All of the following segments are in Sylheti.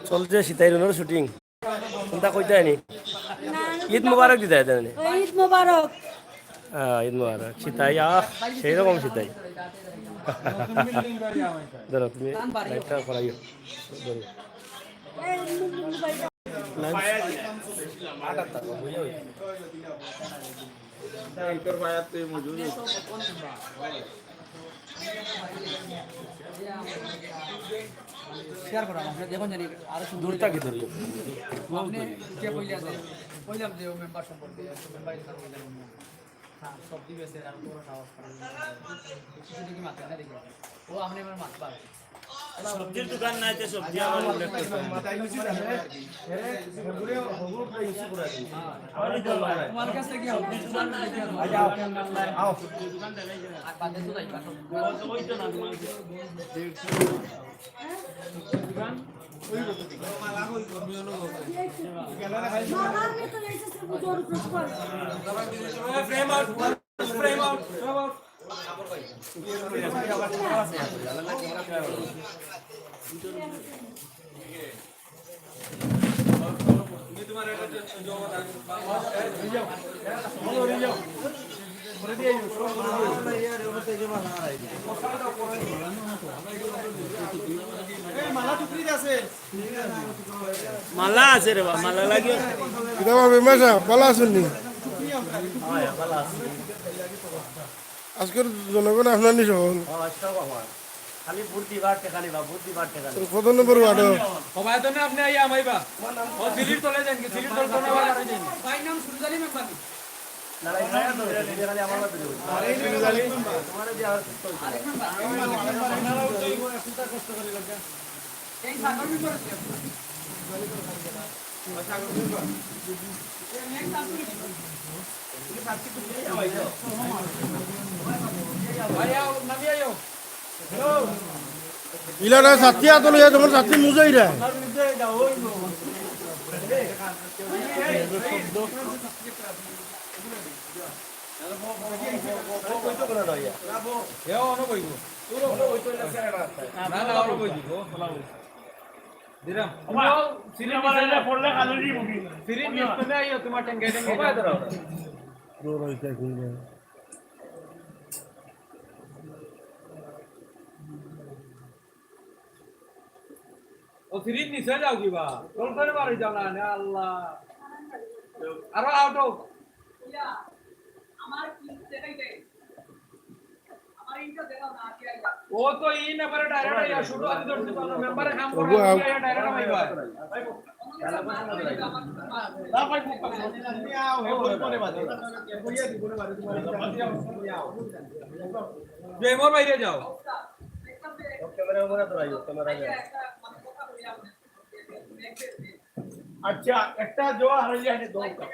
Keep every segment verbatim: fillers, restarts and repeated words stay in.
চলছে সিতাই রুনর শুটিং। কোনটা কইতায় নি? ঈদ মোবারক দিতায় নি? ঈদ মোবারক। হ্যাঁ, ঈদ মোবারক। সিতাই, আহ, সেই রকম সিতাই। ধরো, তুমি লাইটটা করাইও। ধরো। শেয়ার করা, আপনি দেখুন জানি আরো সুন্দর দূর থাকি ধরি। আপনি যে কইলে আছে, কইলাম যে ও মেম্বার সম্পর্কে, মেম্বার ইসলাম কইলাম। হ্যাঁ, সবজি বেচে, আর পুরো খাওয়া। কিছু দেখি মাথা না দেখি। ও আপনি আমার মাথা পাবে। সবজির দোকান নাই, তো সবজি আমার উল্লেখ করতে হবে। তোমার কাছ থেকে কি হবে? আও। আর বাদে তো যাইবা। ওই তো না, তোমার মালা আছে রে বা, মালা লাগে। কিতা বা মেম্বার সাব, ভালা আছইন নি? আজকের জনগণ আপনার নি সফল। খালি ভোট দিবার টেকা নিবা, ভোট দিবার টেকা নিবা। কত নম্বর ওয়ার্ড? হবায়তনে আপনি আইয়া আমাইবা। ও সিঁড়ির তলে যাইন কি, সিঁড়ির তলে কোনো আবার যাইন। ভাই নাম সুরজালি মেম্বার। না, না, এখানে তো, এখানে খালি আমার বাপের বাড়ি। তোমার যে আর এই সাগর বিপদ আছে। ইলারা সাথী আতো লইয়া তোমার সাথী মুজাইরা। না, না, ওরা বই দিব। দিলাম। সিরিজ নিচে যাও। পড়লে কালো দিব কি? সিরিজ নিচে আইও, তোমার টেঙ্গাই টেঙ্গাই যাও। ও সিরিজ নিচে যাও কিবা? তোর ঘরে বাড়ি যাও না, না আল্লাহ। আরো আউট হোক। ও তো ইন এবারে ডাইরেক্ট আইয়া শুরু আদি ধরতে পারলো, মেম্বারে কাম করে ওগো, আও। আইয়া ডাইরেক্ট আইবা। জয়মোর বাইরে যাও। ক্যামেরা উপরে তো রাখো, ক্যামেরা যাও। আচ্ছা, একটা জোয়া হারিয়ে আছে দৌড়টা।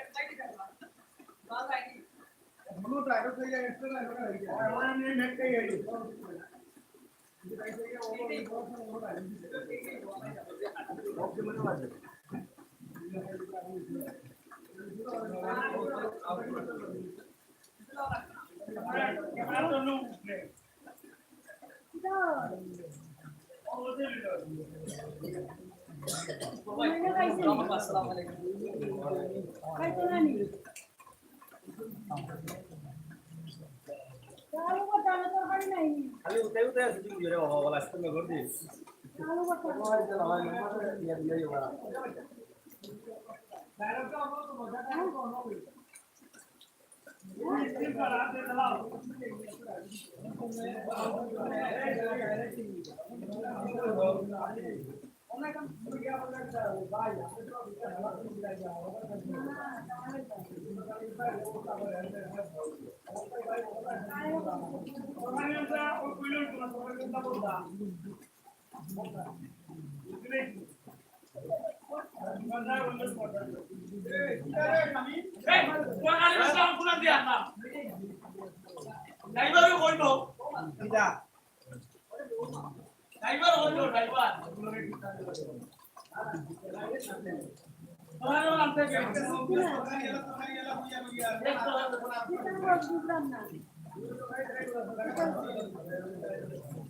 খালি উঠাই উঠাই আছে, তুমি জোরে বাবা, বলা আসতে না ঘর দিয়ে।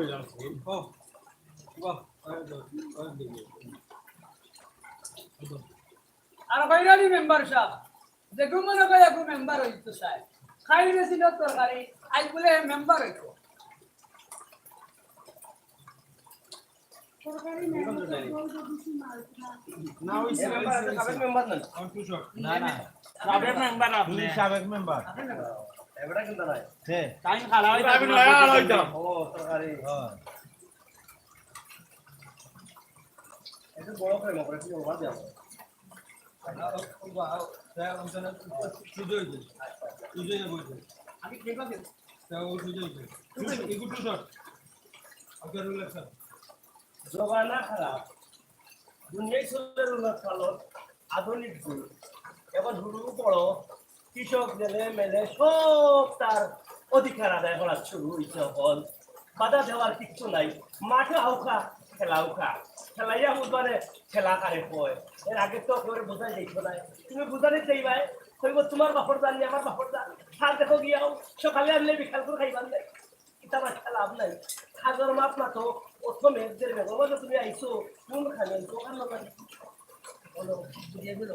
হয়ে যাচ্ছে। আর বাইরানি মেম্বার সাহেব, যেগু মনে কয় এগু মেম্বার হইতো চায়, খাই বেশি লোক তরকারি, আজ বলে মেম্বার হইতো। তরকারি মেম্বার তো বড় বড় বেশি মাল খায়। না, ওই মেম্বার আছে, সাবেক মেম্বার না? না, না। সাবেক মেম্বার আপনি। উনি সাবেক মেম্বার। এবারে কিন্তু নাই। সে। তাই খালা হইতো। আমি লয়া আর হইতাম। ও, তরকারি। হ্যাঁ। এটা বড় করে মকরে কি বলবা যাও। সুযোগ হইবে। সুযোগ হইবে। আমি খেয়ে পাচ্ছি। তা ও সুযোগ হইবে। একটু শর্ট। আপনার রিল্যাক্স। জমানা খারাপ। দুনিয়ায় চলে উন্নত পালন, আধুনিক যুগ। এখন হুরু বড়, কৃষক জেলে মেলে সব তার অধিকার আদায় করার শুরু হইছে এখন। বাধা দেওয়ার কিচ্ছু নাই। মাঠে হাউকা, খেলা হাউকা। খেলাইয়া বুঝবানে খেলা কারে কয়। এর আগে তো কেউ বুঝাই যাইতো না। তুমি বুঝানি চাইবায়, কইব তোমার বাপর জানি, আমার বাপর জানি। আর দেখো গিয়াও, সকালে আনলে বিকাল করে খাইবার নাই। কিতা মাত খেলা লাভ নাই। হাজার মাত মাতো, অত মেঘ দের মেঘ, ওখানে তুমি আইছো, কোন খানে আইছো, ওখানে না। বলো, বুঝিয়ে দিল।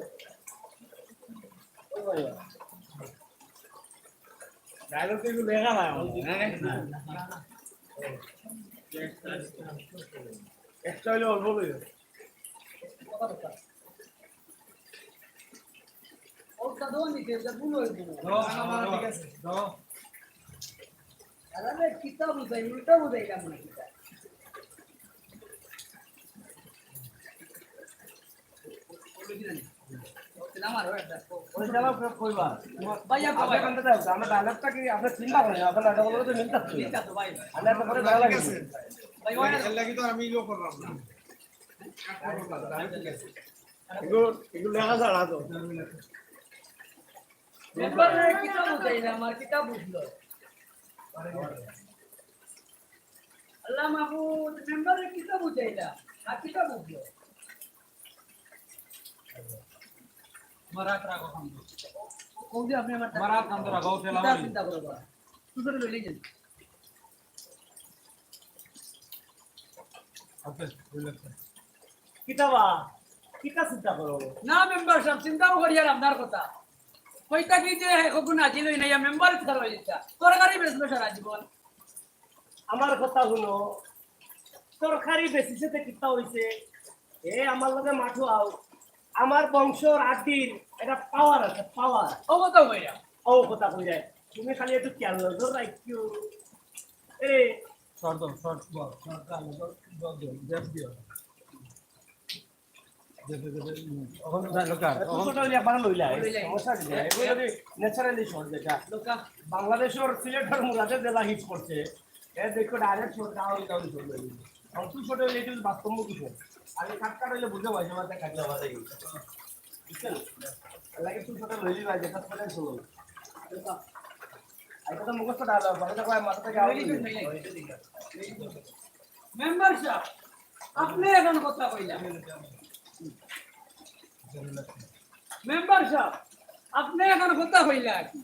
ওই ভাই। ডায়লগ তো এগুলো লেখা নাই আমার, হ্যাঁ? একটা হইলে অল্প হয়ে যাবে। ওটা দোকান দিতে, এটা ভুল হয়ে গেল। দাও, দাও, ঠিক আছে। দাও। আরে, কিতা বুঝাই, উল্টা বুঝাইলাম না কিতা। ওটা আমার, ওটা। ওই জায়গা ফেরত কইবা। ভাইয়া, আপনি ভাই। এখান থেকে যাও, আমরা ডায়লগটা কি আপনি চিন্তা করেন, আপনার ডায়লগগুলো তো মিলতে হবে। মিলতে হবে, ভাই। আমরা একটা করে ডায়লগ আছে। ভাই, ওই এর লাগি তো আমি ইয়ে করলাম না। এগুলো, এগুলো লেখা ছাড়া তো। মেম্বাররে কিতা বুঝাইলাম আর কিতা বুঝলো? আল্লাহ মাহবুদ, মেম্বাররে কিতা বুঝাইলাম আর কিতা বুঝলো? আমার রাত রাখো, কাম করো। কোন যে আপনি আমার আমার রাত কাম করো, গাও খেলা কিতা হয়। চিন্তা করো বা? তুই করে লইলে যান। ওকে, relax। কিতা বা? কিতা চিন্তা করো? না মেম্বার সাহেব, চিন্তাও করি আর আপনার কথা। কইতা কি যে হগুন আজি লই নাই, মেম্বার ছাড়া হয়ে যেতা। তরকারি বেচলো সারা জীবন। আমার কথা শুনো, তরকারি বেচিছে তে কিতা হইছে? এ আমার লগে মাঠো আও। আমার বংশর আড্ডির একটা পাওয়ার আছে, পাওয়ার। ও কথা কইরা। ও কথা কই যায়। তুমি খালি একটু খেয়াল নজর রাখিও। এ শর্ট দাও, শর্ট বল, শর্ট দাও, বল, বল দিও, গ্যাপ দিও। দেখো, দেখো, হুম। এখন যা, লোকা, এখন ছোট হইলে একবার লইলা, লইলা। সমস্যা কি? এগুলো যদি ন্যাচারালি শর্ট যেটা। লোকা। বাংলাদেশের সিলেটের মুরাদে জেলা হিট করছে। এ দেখো, direct short down, down short হয়ে গেছে। এখন টু শর্ট হইলে একটু বাস্তবমুখী শর্ট। আর এই কাট কাট হইলে বুঝে পারছে, আমার কাছে আবার এই। বুঝছেন? এর লাগে টু শর্ট হইলে ভাই, যেটা ফেলে শুনুন। আর এটা তো মুখস্থ ডায়লগ, বাকিটা কয় মাথা থেকে আউট হয়ে যায়। মেম্বার সাহেব, আপনি এখন কথা কইলা। মেম্বার সাহেব, আপনি এখন কথা কইলা আর কি।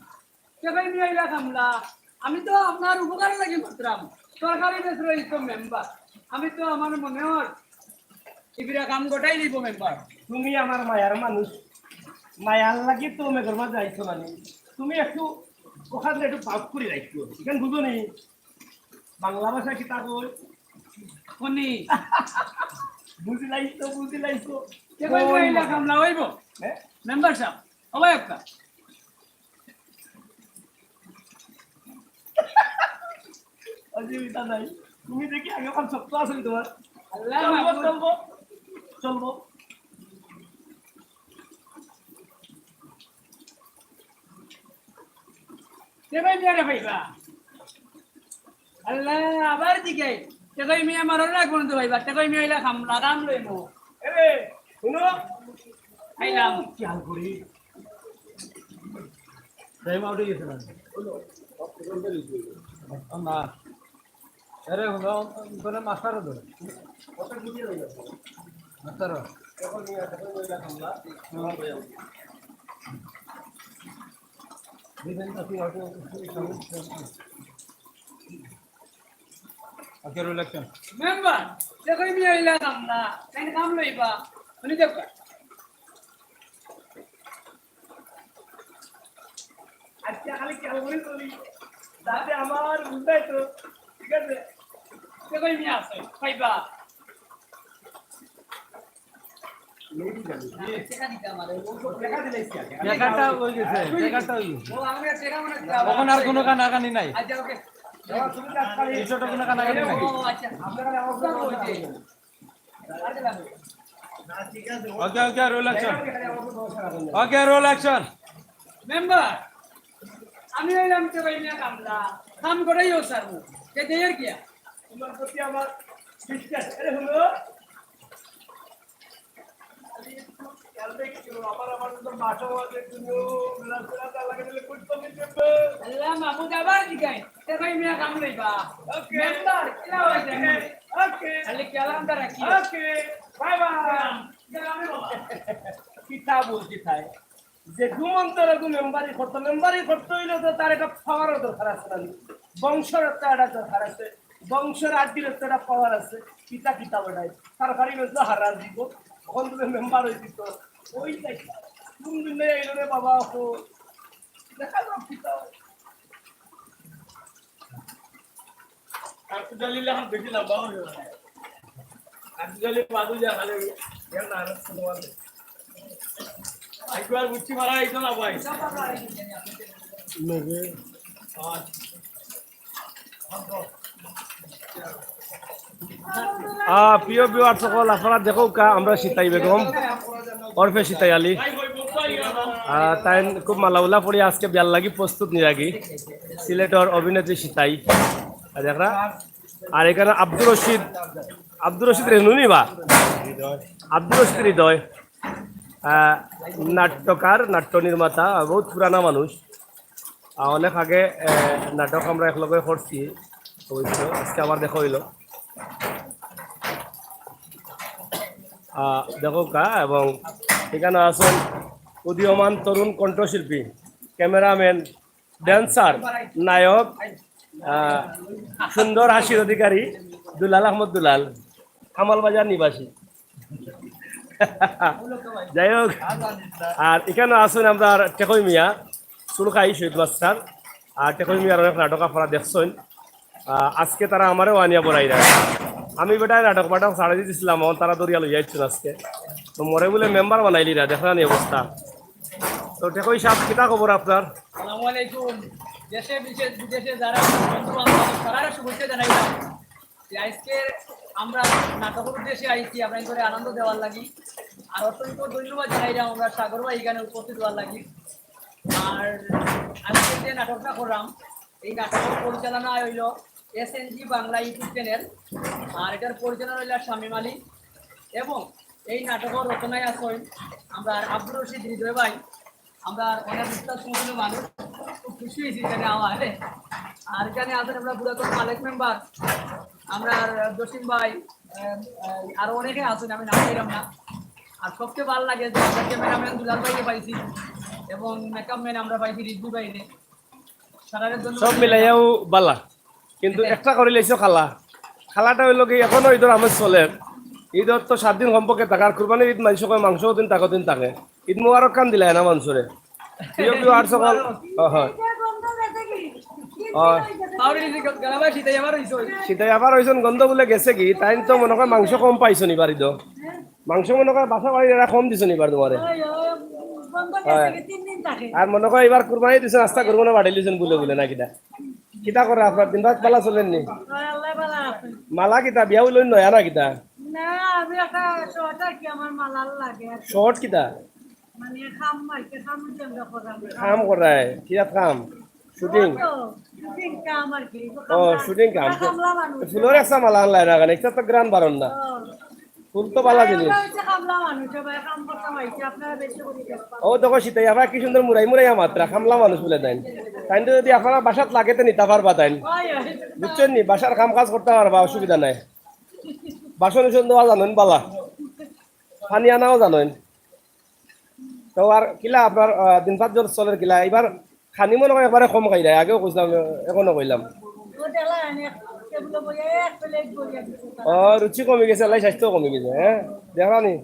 কে ভাই মিয়া ইলা কামলা, আমি তো আপনার উপকার লাগি মাতরাম। তরকারি বেচরো তো মেম্বার, আমি তো আমার মনে হয় ইবিরা কাম গোটাই দিব মেম্বার। তুমি আমার মায়ার মানুষ, মায়ার লাগি তো মেঘর মাঝে আইছো মানে। তুমি একটু ওখানে একটু বাপ করে রাখছো, এখানে বুঝো নি? বাংলা ভাষা কিতা কই? কোনি? বুঝিলাইছো, বুঝিলাইছো। কে ভাই মিয়া ইলা কামলা হইব? হ্যাঁ? মেম্বার সাহেব, ও ভাই একটা। অসুবিধা নাই। তুমি দেখি আগে আমার শক্ত আছে তোমার। আল্লাহ চলবো, মাহবুদ। চলবো, চলবো। কে ভাই মিয়া রে ভাইবা? আল্লাহ, আবার দিকে। কে ভাই মিয়া মারার রাখবো না তো ভাইবা। কে ভাই মিয়া ইলা কামলা কাম লইমু। এরে, শুনো। খাইলাম। খেয়াল করি। টাইম আউট হয়ে গেছে না? না। আরে, হুনো, করে মাস্টারও ধরে। মাস্টারও। ওকে, রুল অ্যাকশন। মেম্বার, দেখো মিয়া ইলা কামলা, তাই কাম লইবা, শুনি দেখবা। আজকে খালি খেয়াল করে চলি, যাতে আমার বুঝাই তো, ঠিক আছে? দেখো মিয়া আছে, পাইবা। টাকাটা হয়ে গেছে, টাকাটা হয়ে গেছে। এখন আর কোনো কানাকানি নাই। এই ছোট কোনো কানাকানি নাই। ওকে, ওকে, রোল অ্যাকশন। ওকে, রোল অ্যাকশন। মেম্বার, আমি হইলাম তো ভাই মিয়া কামলা, কাম করেই ও সারমু। কে দেয়ের গিয়া? তোমার প্রতি আমার বিশ্বাস। আরে হুনো, আল্লাহ মাহমুদ আবার জিগাই, তে ভাই মিয়া কাম লইবা। ওকে। মেম্বার, কিলা হইছে? ওকে। খালি কালাম দা রাখি। ওকে। Bye bye. কিতা বলছি তাই? যে ঘুমন্ত রঘু মেম্বারি করতো, মেম্বারি করতে হইলে তো তার একটা পাওয়ারও দরকার আছে না? বংশর একটা, একটা দরকার আছে, বংশর আড্ডির একটা, একটা পাওয়ার আছে। কিতা কিতা বেটায় তার বাড়ি বেশ হারান দিব, ওখান থেকে মেম্বার হয়ে দিত। ওই দেখ, কোন দিন নেই এলো রে বাবা, ও দেখা যাক কিতা হয়। কাঠুজালি লাখান বেশি লম্বা হয়ে গেল। কাঠুজালি বাদু যা খালি, এর না, আর ছোট বাদু। একবার বুঝছি মারা, এই তো না ভাই। আহ, প্রিয় ভিউয়ার সকল, আপনারা দেখউক্কা, আমরা সিতাই বেগম ওরফে সিতাই আলী। আহ, তাইন খুব মালাউলা পড়ি আজকে বিয়ার লাগি প্রস্তুত নি লাগি। সিলেটর অভিনেত্রী সিতাই। আর দেখরা, আর এখানো আব্দুর রশিদ, আব্দুর রশিদ রেনু নি বা? আব্দুর রশিদ হৃদয়, আহ, নাট্যকার, নাট্য নির্মাতা, বহুত পুরানা মানুষ। আহ, অনেক আগে, আহ, নাটক আমরা একলগে করছি, অবশ্য আজকে আবার দেখা হইল। আহ, দেখউক্কা, এবং এখানো আছইন উদীয়মান তরুণ কণ্ঠশিল্পী, ক্যামেরাম্যান, ড্যান্সার, নায়ক, আহ, সুন্দর হাসির অধিকারী দুলাল আহমদ দুলাল, কামালবাজার নিবাসী। যাই হোক, আর এখানো আছইন আমরার টেকই মিয়া, সুরকাই শহীদ মাস্টার। আর টেকই মিয়ার অনেক নাটক আপনারা দেখছইন। আহ, আজকে তারা আমারেও আনিয়া বড়াইরা। আমি বেটায় নাটক বাটক ছাড়ি দিছিলাম, অখন তারা ধরিয়া লইয়া আইছইন আজকে। তো মোরে বুলে মেম্বার বানাইলিরা, দেখরা নি অবস্থা। তো টেকই সাব, কিতা খবর আপনার? আসসালামু আলাইকুম। দেশে বিদেশে, বিদেশে যারা বন্ধু বান্ধব আছে, তারারে শুভেচ্ছা জানাইলাম। যে আজকে আমরা নাটকর উদ্দেশ্যে আইছি, আপনাইনতরে আনন্দ দেওয়ার লাগি। আর অসংখ্য ধন্যবাদ জানাইলাম আমরা সাগর ভাই এখানো উপস্থিত হওয়ার লাগি। আর আজকে যে নাটকটা করলাম, এই নাটকর পরিচালনা হইল এসএনজি বাংলা YouTube চ্যানেল, আর এটার পরিচালনা হইল শামীম আলী, এবং এই নাটকর রচনায় আছইন আমরার আব্দুর রশিদ হৃদয় ভাই। আমরা অনেক উস্তাদ সমতুল্য মানুষ, খুব খুশি হইছি এখানো আওয়ায়। আর এখানো আছইন আমরার পুরাতন মালেক মেম্বার, আমরার জসিম ভাই, আহ, আহ, আরো অনেকে আছইন, আমি নাম নিলাম না। আর সবচেয়ে ভালা লাগে যে আমরা ক্যামেরাম্যান দুলাল ভাইরে পাইছি এবং মেকআপ ম্যান আমরা পাইছি রিজভি ভাইরে। তারারে ধন্যবাদ সব জানাইলাম। মিলাইয়াউ ভালা, কিন্তু একটা করি লাইছো খালা। খালাটা অইলো কি, এখনো ঈদর আমেজ চলের। ঈদর তো সাত দিন কমপক্ষে থাকে, আর কুরবানির ঈদ মানষে কয় মাংস অদিন থাকে, অদিন থাকে। ঈদ মোবারক খান দিলায় না মানষরে। প্রিয় viewers সকল, অ, হয়। অ। সিতাই আফা রইছইন, গন্ধ বুলে গেছে গি, তাইন তো মনো কয় মাংস কম পাইছইন ইবার ঈদো। মাংস মনো কয় বাসা বাড়ির এরা কম দিছইন ইবার তুমারে। ওই, ওই, বন্ধ গেছে হয়। কি, তিন দিন থাকে। আর মনো কয় ইবার কুরবানি দিছইন, আস্তা গরু মনো বাড়ি লিছইন বুলে বুলে না কিতা? কিতা করে আপনার দিন রাত ভালা চলের নি? ওই, আল্লাহ ভালা আছে। মালা কিতা বিয়া অইলো নয়া না কিতা? না, আমি একটা শর্ট আর কি, আমার মালার লাগে আর কি। শর্ট কিতা? মানে খাম আর কি, খাম যে আমরা করাম। খাম করায়, কিতা খাম? শুটিং? ও তো, শুটিং কাম আর কি। ও, শুটিং কাম। আমরা খামলা মানুষ। ফুলর একটা মালা আনলায় না কেনে? ইটা তো ঘ্রাণ বারর না। ও। ফুল তো ভালা জিনিস। আমরা হচ্ছে খামলা মানুষ, সবাই কাম করতাম আইছি, আপনারা বেশি করি দেখবেন। ও দেখো সিতাই আফা কি সুন্দর মুড়াই মুড়াইয়া মাতরা, খামলা মানুষ বুলে তাইন। তাইন তো যদি আপনারা বাসাত লাগে তো নিতা পারবা তাইন। হয়, হয়। বুঝছইন নি? বাসার কাম কাজ করতা পারবা, অসুবিধা নাই। বাসন উসন ধোয়া জানইন ভালা। পানি আনাও জানইন। তো আর কিলা আপনার, আহ, দিন পাঁচ জন চলের কিলা? ইবার খানি মনো কয় একবারে কম খাইরায়, আগেও কইছলাম, এখনো কইলাম। ও, রুচি কমি গেছে, এরলাগি স্বাস্থ্য কমি গেছে, হ্যাঁ? দেখরা নি?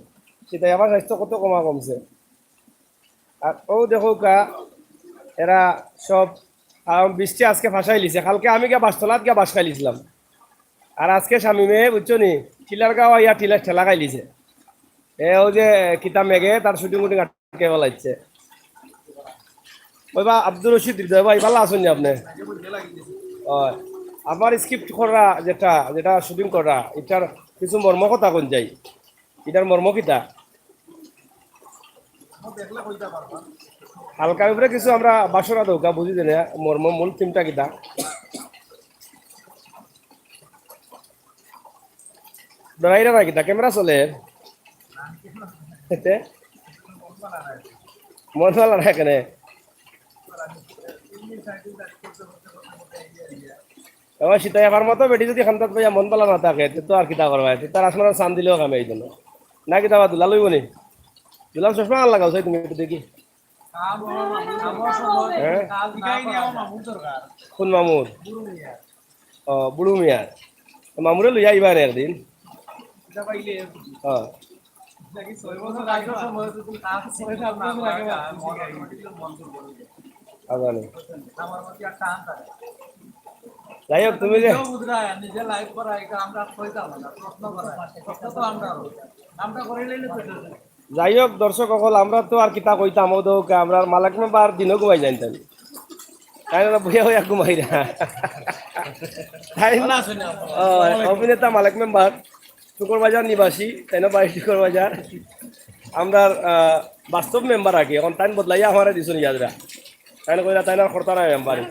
সিতাই আফার স্বাস্থ্য কত কমা কমছে। আর ও দেখউক্কা, এরা সব, আহ, বৃষ্টি আজকে ফাঁসাই লিছে, কালকে আমি গিয়া বাসতলাত গিয়া বাস খাইলিছলাম। আর আজকে শামিমে, বুঝছো নি, টিলার গাঁও আইয়া টিলার ঠেলা খাইলিছে। এ, ও যে কিতা মেঘে তার শুটিং উটিং আটকে ফেলাইছে। ওই বা আব্দুর রশিদ হৃদয় ভাই, ভালা আছইন নি আপনে? ওই, আমার স্ক্রিপ্ট করা যেটা, যেটা শুটিং করা, ইটার কিছু মর্ম কথা কইন যাই। ইটার মর্ম কিতা? হালকা উপরে কিছু আমরা বাসরা দেউক্কা, বুঝি দেনে মর্ম, মূল থিমটা কিতা। ডরাইরা না কিতা, ক্যামেরা চলের। এতে? মন ভালা না কেনে? আমার সিতাই আফার মতো বেটি যদি খান্দাত পাইয়া মন ভালা না থাকে, তে তো আর কিতা করবা? তে তো আর আসমানর চান দিলেও কামে আইতো না। না কিতা বা দুলাল অইবো নি? দুলাল চশমা আর লাগাও, চাই তুমি একটু দেখি। হ্যাঁ? কোন মামুর? ও, বুড়ু মিয়া। মামুরে লইয়া আইবা নে একদিন। হ্যাঁ। আজানে। যাই হোক, তুমি যে যাই হোক, দর্শক অকল, আমরা তো আর কিতা কইতাম, ও তো ওকে, আমরার মালেক মেম্বার দিনও ঘুমাই যাইন তাইন। তাইন না বইয়া বইয়া ঘুমাইরা। তাইন, ও, অভিনেতা মালেক মেম্বার, শুকরবাজার নিবাসী, তাইন বাড়ি শুকরবাজার। আমরার, আহ, বাস্তব মেম্বার আগে, অখন তাইন বদলাইয়া আমারে দিছইন ইয়াদরা। তাইন কইরা তাইন আর করতা নায় মেম্বারি।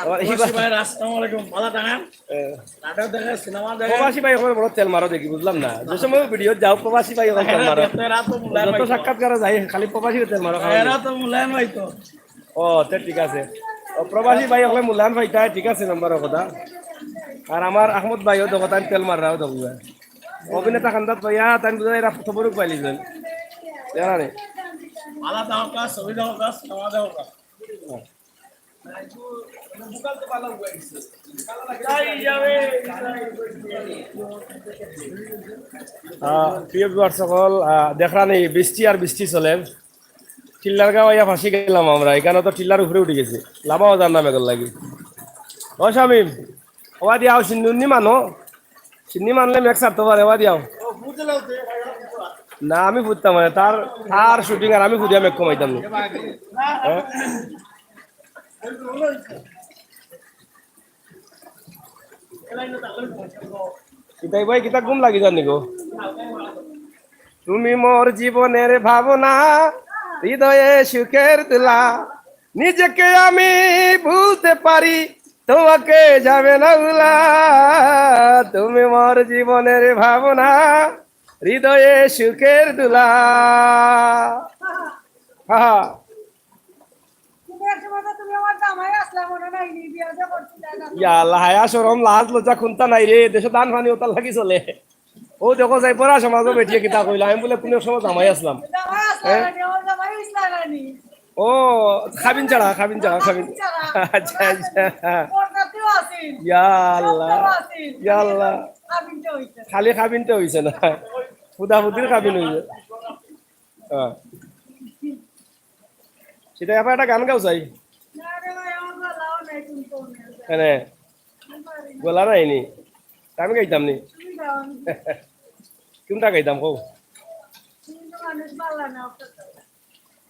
আবার প্রবাসী ভাইরা, আসসালামু আলাইকুম, ভালা থাকইন। এ। নাটক দেখে, সিনেমা দেখে। প্রবাসী ভাই অকলর বড় তেল মারো দেখি, বুঝলাম না। যে সময় ভিডিও যাও, প্রবাসী ভাই অকলর তেল মারো। এরা তো মুলায়ম যত ভাই তো। সাক্ষাৎকারো যাই, খালি প্রবাসী তেল মারো। এরা তো মুলায়ম ভাই তো। ও, তে ঠিক আছে। ও, প্রবাসী ভাই অকলে মুলায়ম ভাই তাই ঠিক আছে, মেম্বারর কথা। আর আমার আহমদ ভাইও দেখো, তাইন তেল মাররাও দেখো। অভিনেতা খান্দাত ভাইয়া, তাইন বুঝা এরা তবরুক পাইলিছেন। জানা নেই। আলাদা হোক, ছবি দেওয়া হোক, সিনেমা দেওয়া হোক। আহ, প্রিয় ভিউয়ার্স সকল, আহ, দেখরা নি বৃষ্টি আর বৃষ্টি চলে। টিল্লার গাঁও আইয়া ফাঁসি গেলাম আমরা, এখানো তো টিল্লার উপরে উঠি গেছি, লামাও যার না মেঘর লাগি। ও শামিম, ওবা দিয়াও, সিন্নি মানো, সিন্নি মানলে মেঘ ছাড়তো পারে, ওবা দিয়াও। না, আমি ফুটতাম মানে, তার, তার শুটিং আর আমি ফুটিয়া মেঘ কমাইতাম না। হ্যাঁ? কিতাই ভাই, কিতা ঘুম লাগি যার নি গো? তুমি মোর জীবনের ভাবনা, হৃদয়ে সুখের তুলা, নিজেকে আমি ভুলতে পারি, তোমাকে যাবে না ভুলা। তুমি মোর জীবনের ভাবনা, হৃদয়ে সুখের দুলা। হা হা। তুমি এক সময় তো তুমি আমার জামাই আসলা, মনো নাই নি? বিয়া যে করছিলা না। ইয়া আল্লাহ, হায়া শরম, লাজ লজ্জা কুন্তা নাই রে, দেশো ধান পানি ওতার লাগি চলে। ও দেখো যাই পড়া সমাজো বেটিয়ে কিতা কইলা, আমি বুলে কুনু সময় জামাই আসলাম। জামাই আসলা হ্যাঁ? না নি, আমার জামাই আসলা না নি? ও, খাবিন ছাড়া, খাবিন ছাড়া, খাবিন। খাবিন ছাড়া। আচ্ছা, আচ্ছা। পর্দাতেও আছি। ইয়া আল্লাহ, সবটাও আছি। ইয়া আল্লাহ। খাবিনটা হইছে। খালি খাবিনটা হইছে না, ফুদাফুদির খাবিন হইছে। হ্যাঁ। সেটা আবার একটা গান গাও চাই। না রে ভাই, আমার গলাও নাই, তুমি তো নেই। কেনে? আমি পারি না। গলা নাই নি? তা আমি গাইতাম নি। তুমি গাও, আমি গাই। কুনটা গাইতাম কও? তুমি তো মানুষ ভালা না, ওটা তো।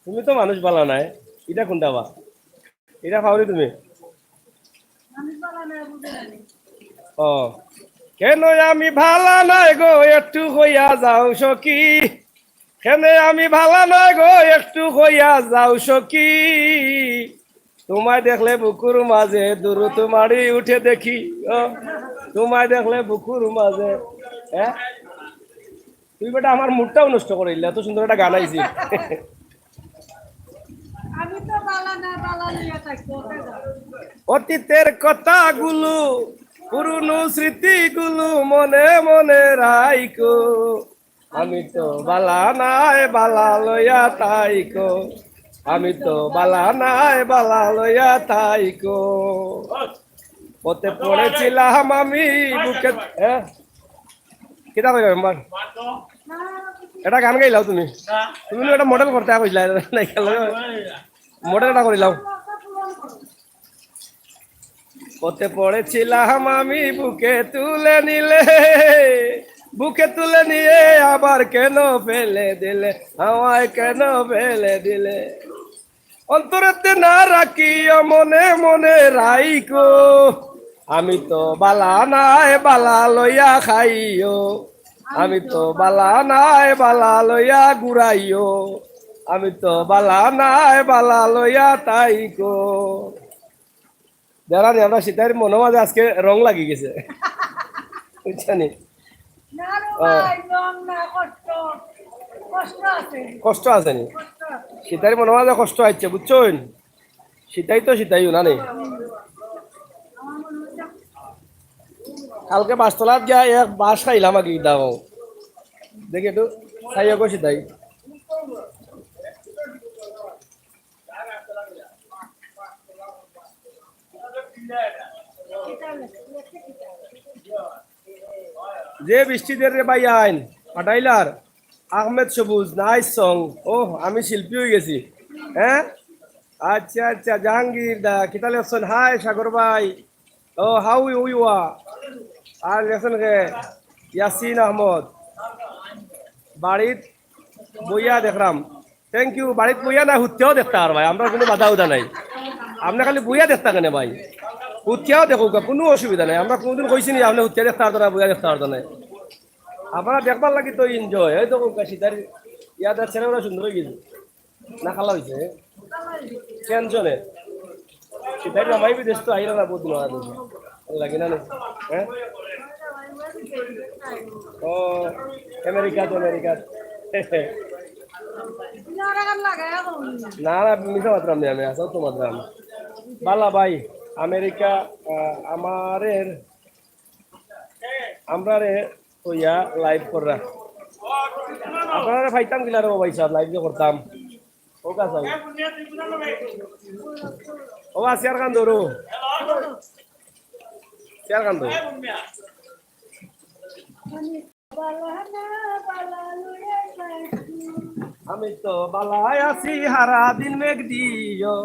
তুমি তো মানুষ ভালা নায়। ইটা কুনটা বা? ইটা পাওনি তুমি? মানুষ ভালা না, বুঝে না নি। ও। কেন আমি ভালা নায় গো, একটু কইয়া যাও সখী। কেনে আমি ভালা নায় গো, একটু কইয়া যাও সখী। তোমায় দেখলে বুকুর মাঝে দুরু তোমারি উঠে দেখি। ও, তোমায় দেখলে বুকুর মাঝে, হ্যাঁ? তুই বেটা আমার মুডটাও নষ্ট করিলা, এত সুন্দর একটা গান আইছে। আমি তো বালা না, বালা লইয়া থাকবো, ওকে যাও। অতীতের কথাগুলো, পুরনো স্মৃতিগুলো মনে মনে রাইখো। আমি তো বালা নায়, বালা লইয়া থাইকো। আমি তো বালা নায়, বালা লইয়া থাইকো। পথে পড়েছিলাম আমি বুকে, হ্যাঁ? কিতা কইবা মেম্বার? এটা গান গাইলাও তুমি। তুমি নু এটা মডেল করতে কইছিলা, নাই গেল। মডেল এটা করিলাও। পথে পড়েছিলাম আমি বুকে তুলে নিলে, বুকে তুলে নিয়ে আবার কেন ফেলে দিলে, আমায় কেন ফেলে দিলে? অন্তরেতে না রাখিও, মনে মনে রাইখো। আমি তো বালা নায়, বালা লইয়া খাইও। আমি তো বালা নায়, বালা লইয়া ঘুরাইও। আমি তো বালা নায়, বালা লইয়া থাইকো। যারা নি, আমরা সীতাইর মনো মাঝে আজকে রং লাগি গেছে। বুঝছো নি? না রে ও। ভাই, রং না, কষ্ট। কষ্ট আছে। কষ্ট আছে নি? কষ্ট আছে। সীতাইর মনো মাঝে কষ্ট আইছে, বুঝছো নি? সীতাই তো সীতাইও না নি? আমার মনে হচ্ছে কালকে বাসতলাত গিয়া এক বাস খাইলাম আগে দাও। দেখি একটু খাইয়া গো সীতাই। যে বৃষ্টি দের রে ভাই আইন, পাটাইলার, আহমেদ সবুজ, nice song। ওহ, আমি শিল্পী হয়ে গেছি। হ্যাঁ? আচ্ছা, আচ্ছা, জাহাঙ্গীর দা, কিতা লেখছেন? হাই সাগর ভাই। ও, হাউ ইউ, ইউ আর? আর লেখছেন কে? ইয়াসিন আহমদ। বাড়িত বইয়া দেখরাম। Thank you। বাড়িত বইয়া না, হুতিয়াও দেখতা পারবায়, আমরা কুনু বাধা উধা নাই। আপনে খালি বইয়া দেখতা কেনে ভাই? হুতিয়াও দেখউক্কা, কুনু অসুবিধা নাই। আমরা কুনুদিন কইছি নি আপনে হুতিয়া দেখতা পারতা না, বইয়া দেখতা পারতা না। আপনারা দেখবার লাগি তো enjoy, এই তো কউক্কা সীতার ইয়াদ আছে না, ওরা সুন্দর হয়ে গেছে। না, খালা হয়েছে। টেনশনে। তাই জামাই বিদেশ তো আইরা না, বহুত দিন আগে। লাগে না, না? হ্যাঁ? ও, আমেরিকা তো আমেরিকা। না, না, মিছা মাতরাম না আমি, আসাও তো মাতরাম। বালা ভাই, আমেরিকা, আহ, আমারের, আমরারে তো ইয়া লাইভ কররা। আপনারারে পাইতাম কিলা রে ও ভাই সাহেব, লাইভ যে করতাম। ও কাজ ভাই। ও বা, চেয়ার খান ধরো। চেয়ার খান ধরো। আমি তো বালায় আছি, হারা দিন মেঘ দিও।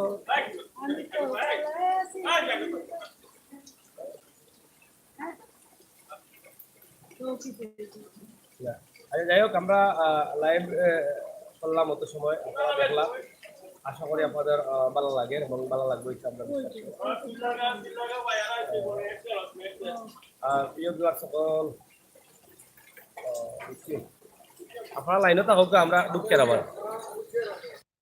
আচ্ছা, যাই হোক, আমরা লাইভ করলাম অত সময়, আপনারা দেখলাম। আশা করি আপনাদের আহ, ভালো লাগে এবং ভালো লাগবে, এটা আমরা বিশ্বাস করি। আর প্রিয় ভিউয়ার সকল, আহ, দেখছি। আপনারা লাইনে থাকুক, আমরা ঢুকছি আবার।